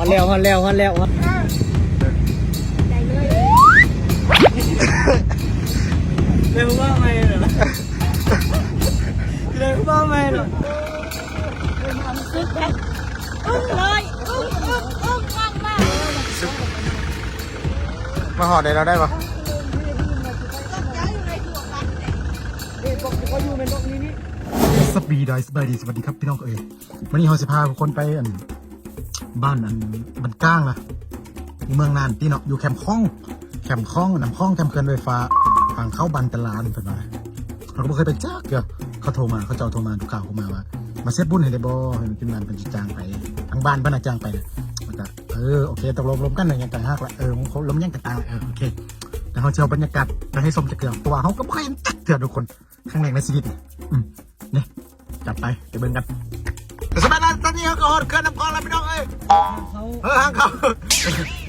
ແລ້ວ ຮອດແລ້ວ ຮອດແລ້ວ ຮອດ ໄດ້ເລີຍ ໄດ້ຜູ້ບ່າວໃໝ່ແລ້ວ ໄດ້ຜູ້ບ່າວໃໝ່ແລ້ວ ອຶ້ງເລີຍ ອຶ້ງ ອຶ້ງ ອຶ້ງ ງງມາກ ມາຮອດໃດລາວໄດ້ບໍ່? ສະບາຍດີ ສະບາຍດີ ສະຫວັດດີຄັບພີ່ນ້ອງເອີຍ ມື້ນີ້ເຮົາຊິພາທຸກຄົນໄປ ອັນ ບ້ານ ອັນ ບ້ານກາງນະ ຢູ່ເມືອງນານຕິເນາະ ຢູ່ແຄມຂອງ ແຄມຂອງ ນ້ຳຂອງ ແຄມເຂື່ອນໄຟຟ້າ ທາງເຂົ້າບ້ານຕະຫຼານ ເພິ່ນວ່າ ເຮົາກໍບໍ່ເຄີຍໄປຈັກເທື່ອ ເຂົາໂທມາ ເຂົາເຈົ້າໂທມາ ລູກຄ້າໂທມາວ່າ ມາເຮັດບຸນໃຫ້ໄດ້ບໍ່ ໃຫ້ທີມງານເພິ່ນຊິຈ້າງໄປ ທາງບ້ານເພິ່ນນະຈ້າງໄປ ແລ້ວກໍ ເອີ ໂອເຄ ຕົກລົງລົມກັນ ຫຍັງຕ່າງຫາກລະ ເອີ ລົມຫຍັງກໍຕ່າງລະ ເອີ ໂອເຄ ແລ້ວເຮົາຊິເອົາບັນຍາກາດໄປໃຫ້ຊົມຈັກເທື່ອ ເພາະວ່າເຮົາກໍບໍ່ເຄີຍເຫັນຈັກເທື່ອທຸກຄົນ ຄັ້ງແລກໃນຊີວິດ ອືມ ນີ້ ຈັດໄປ ໄປເບິ່ງກັນ ສະບາຍດີ ຕອນນີ້ເຮົາກໍຮອດເຂື່ອນນ້ຳຂອງແລ້ວພີ່ນ້ອງເອີຍ ເອີ ທາງເຂົ້າ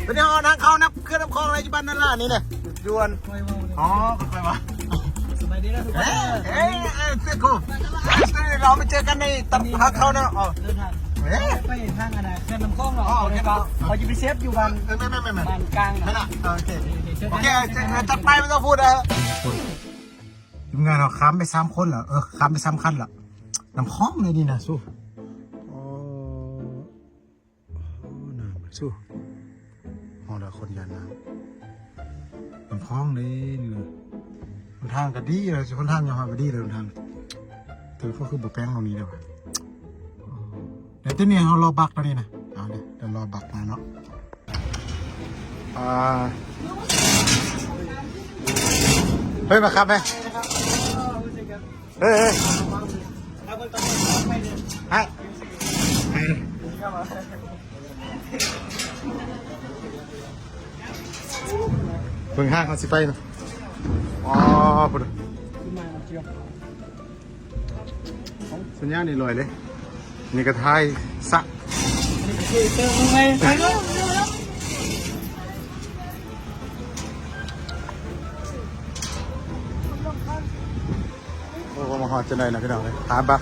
ຕອນນີ້ເຮົາຮອດທາງເຂົ້ານຳເຂື່ອນນ້ຳຂອງແລ້ວ ຢູ່ບ້ານນາລານີ້ນະ ຢູ່ອັນ ຄ່ອຍເວົ້າ ອໍ ຄ່ອຍເວົ້າ ສະບາຍດີເດີທຸກຄົນ ເອີ ເອີ ເອີ ເຊໂກ ເຮົາໄປເຈີກັນໃນທາງເຂົ້າເນາະ ເດີນທາງ ເອີ ໄປທາງອັນນະ ເຂື່ອນນ້ຳຂອງເນາະ ອໍ ໂອເຄ ເຮົາຈະໄປເຊຟຢູ່ບ້ານ ເອີ ແມ່ນໆໆ ບ້ານກາງເນາະ ແມ່ນລະ ເອີ ໂອເຄ ໂອເຄ ໂອເຄ ຈັດໄປ ບໍ່ຕ້ອງພູດເດີ ທີມງານເຮົາຂ້າມໄປສາມຄົນແລ້ວ ເອີ ຂ້າມໄປສາມຄັນແລ້ວ ນ້ຳຂອງເລີຍນີ້ນະ ສູ້ ໂອ້ ນ້ຳ ສູ້ ຮອດແລ້ວ ຄົນຢ້ານນ້ຳ ນ້ຳຂອງເດ້ນີ້ນະ ຫົນທາງກໍດີແລ້ວ ຫົນທາງຍັງຮອດບໍ່ດີເລີຍ ຫົນທາງ ແຕ່ກໍຄືບໍ່ແປງຕົງນີ້ເດ້ວະ ແຕ່ຕົວນີ້ເຮົາລໍບັກຕົວນີ້ນະ ເອົາເດ້ ດຽວລໍບັກມາເນາະ. ອ່າ ເຮີ້ຍ ມາຂັບແມ ເຮີ້ຍ ເຮີ້ຍ ໃຫ້ ໃຫ້ ເບິ່ງທາງເຮົາຊິໄປນະ ອໍ ພຸ້ນ ສັນຍານນີ້ລອຍເດ້ ນີ້ກໍຖ່າຍສະ ໂອ້ ມາຮອດຈັ່ງໃດນະພີ່ນ້ອງເອີຍ ຫາບັກ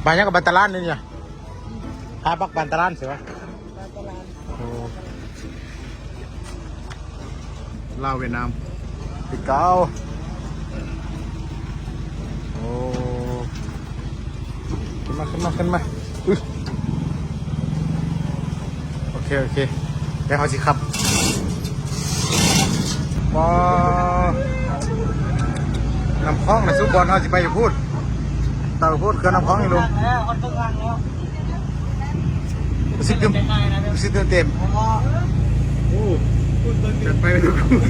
ບ້ານຫຍັງກໍ ບ້ານຕະຫຼານນີ້ນະ ຫາບັກ ບ້ານຕະຫຼານຊິວະ ໂອ້ ລາວຫວຽດນາມຄືເກົ່າ ໂອ້ ຂຶ້ນມາ ຂຶ້ນມາ ຂຶ້ນມາ ອຶ ໂອເຄ ໂອເຄ ແລ້ວເຮົາຊິຂັບ ວ້າ ນ້ຳຂອງນະ ຊຸບອນເຮົາຊິໄປຢູ່ພຸ້ນ ເຕົາພຸ້ນ ເຂື່ອນນ້ຳຂອງຢູ່ລຸ່ມ ເອີ ຮອດເຄິ່ງທາງແລ້ວ ຮູ້ສຶກຕື່ນ ຮູ້ສຶກຕື່ນເຕັ້ນ ໂອ້ ຈັດໄປທຸກຄົນ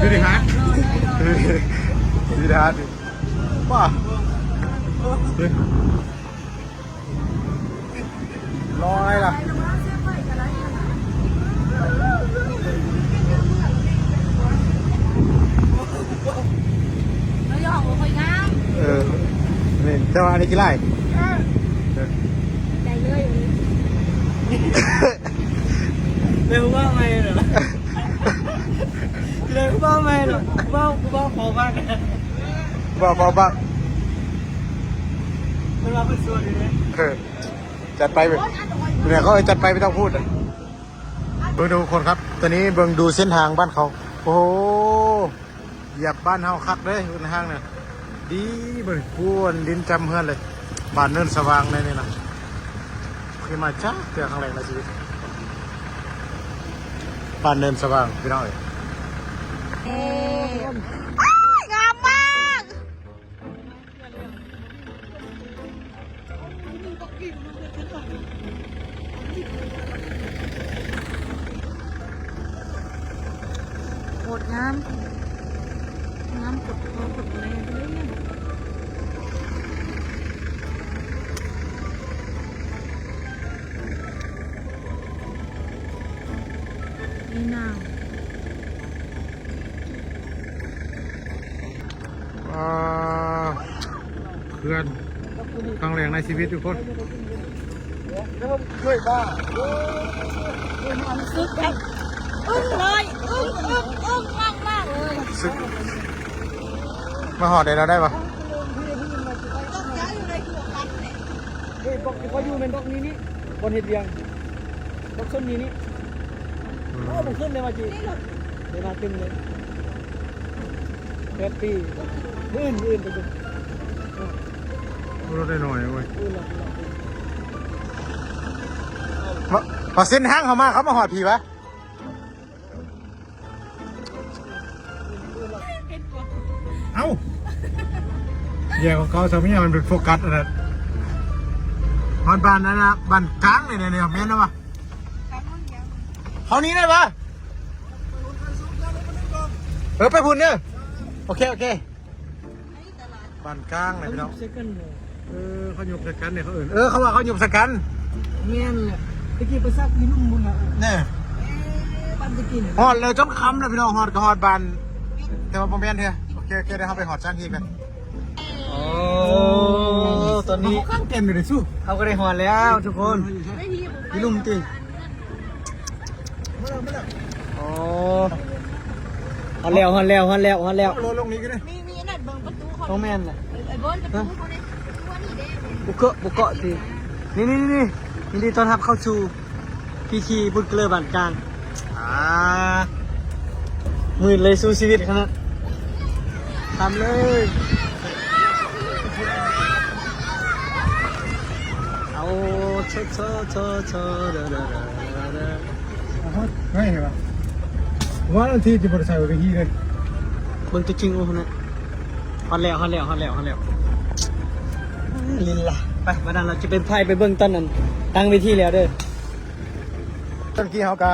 ຄືດີຮາດ ຄືດີຮາດ ວ້າ ລອຍລະ ລະຍອງບໍ່ຄ່ອຍງາມ ເອີ ແມ່ນ ແຕ່ວ່າອັນນີ້ຂີ້ລ້າຍ ເອີ ໄດ້ເລີຍ ໄດ້ຜູ້ບ່າວໃໝ່ເນາະ ໄດ້ຜູ້ບ່າວໃໝ່ເນາະ ຜູ້ບ່າວ ຜູ້ບ່າວຂໍບັກ ຜູ້ບ່າວຂໍບັກ ເພິ່ນວ່າເພິ່ນໂສດຢູ່ເດ້ ເອີ. ຈັດໄປເວີຍ ເພິ່ນໃຫ້ເຂົາຈັດໄປ ບໍ່ຕ້ອງພູດ ເບິ່ງທຸກຄົນຄັບ ຕອນນີ້ເບິ່ງດູເສັ້ນທາງບ້ານເຂົາ ໂອ້ໂຫ ຢຽບບ້ານເຮົາຄັກເດ້ ເສັ້ນທາງນີ້ ດີເບິ່ງ ພູນດິນຈຳເຮືອນເລີຍ ບ້ານເນີນສະຫວ່າງໃນນີ້ນະ ເຄີຍມາຈັກເທື່ອ ຄັ້ງແລກໃນຊີວິດ ບ້ານເນີນສະຫວ່າງ ພີ່ນ້ອງເອີຍ ເອີ ອ້າຍ ງາມມາກ. ໂຄດງາມ ງາມໂຄດພໍ່ໂຄດແມ່ເລີຍ ອີ່ນາງ. ອ່າ ເຂື່ອນ ຄັ້ງແລກໃນຊີວິດທຸກຄົນ ຮູ້ສຶກແບບອຶ້ງເລີຍ ອຶ້ງ ອຶ້ງ ອຶ້ງ ງງມາກເລີຍ ຮູ້ສຶກ ມາຮອດໄດ້ແລ້ວ ໄດ້ບໍ່? ເອີຍ ບອກ ບໍ່ຢູ່ແມ່ນດອກນີ້ນີ້ ບ່ອນເຮັດວຽງ ດອກຊົນນີ້ນີ້. ອືມ ໂອ້ ບໍ່ຂຶ້ນເລີຍວ່າຈິ ໄດ້ມາຕື່ມເລີຍ. ແປດປີ ມື້ອື່ນ ມື້ອື່ນໄປເບິ່ງ ລົດໄດ້ໜ້ອຍເວີຍ. ວ່າ ວ່າເສັ້ນທາງເຮົາມາ ເຂົາມາຮອດພີ້ວະ? ເອົ້າ ແຍກຂອງເຂົາຊະ ມີຫຍັງມັນເປັນໂຟກັສອັນນັ້ນ. ຮອດບ້ານນັ້ນນະ ບ້ານກາງນີ້ ນີ້ ແມ່ນແລ້ວວະ? ເຂົ້ານີ້ໄດ້ວະ? ເອີ ໄປພຸ້ນເດີ. ໂອເຄ ໂອເຄ. ບ້ານກາງນະພີ່ນ້ອງ. ເອີ ເຂົາຍົກໃສ່ກັນນີ້ ເຂົາເອີ້ນ ເອີ ເຂົາວ່າເຂົາຍົກໃສ່ກັນ. ແມ່ນແຫຼະ ຕະກີ້ໄປຊັກຢູ່ລຸ່ມພຸ້ນນະ. ແນ່ ເອີ ບ້ານຕະກີ້ ຮອດແລ້ວ ຈົນຄ່ຳແລ້ວພີ່ນ້ອງ. ຮອດກໍຮອດບ້ານ ແຕ່ວ່າບໍ່ແມ່ນເທື່ອ. ໂອເຄ ໂອເຄ ດຽວເຮົາໄປຮອດສະຖານທີ່ກັນ. ໂອ້ ຕອນນີ້ ເຮົາກໍໄດ້ຮອດແລ້ວທຸກຄົນ. ຢູ່ລຸ່ມຕິ. ໂອ້ ຮອດແລ້ວ ຮອດແລ້ວ ຮອດແລ້ວ ຮອດແລ້ວ. ລົງນີ້ກໍໄດ້ ມີ ມີອັນນັ້ນ ເບິ່ງປະຕູເຂົາ ຕ້ອງແມ່ນແຫຼະ. ເອີ ເບິ່ງປະຕູເຂົາເດ້ ປະຕູອັນນີ້ເດ້. ບຸກເກາະ ບຸກເກາະຕິ. ນີ້ ນີ້ ນີ້ ຍິນດີຕ້ອນຮັບເຂົ້າສູ່ພິທີບຸນກະເລີບ້ານກາງ. ອ່າ ມືດເລີຍ ສູ້ຊີວິດຂະໜາດ. ຕາມເລີຍ. ເອົາ ເທ ເທ ເທ ເທ ເດີ ເດີ ເດີ ເດີ ເດີ. ເຮີ້ຍ ວ່າ ວ່າທີ່ຈະບໍ່ໄດ້ໃສ່ເວທີເລີຍ. ເບິ່ງຕົວຈິງ ໂອ້ໂຫ ຮອດແລ້ວ ຮອດແລ້ວ ຮອດແລ້ວ ຮອດແລ້ວ. ລີລາ ໄປ ບາດນັ້ນເຮົາຈະເປັນໄພໄປເບິ່ງຕອນນັ້ນ ຕັ້ງເວທີແລ້ວເດີ. ຕອນກີ້ເຮົາກະ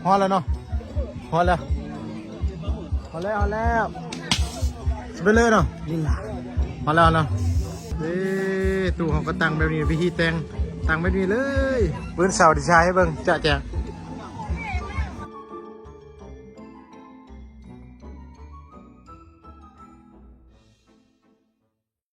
ຮອດແລ້ວເນາະ. ຮອດແລ້ວ ຮອດແລ້ວ ຮອດແລ້ວ. ໄປເລີຍເນາະ ນີ້ລະ ຮອດແລ້ວ ຮອດແລ້ວ. ເອີ ຕູ້ເຮົາກໍຕັ້ງແບບນີ້ ວິທີແຕ່ງ ຕັ້ງແບບນີ້ເລີຍ. ມື້ເຊົ້າຊິຖ່າຍໃຫ້ເບິ່ງຈະແຈ້ງ.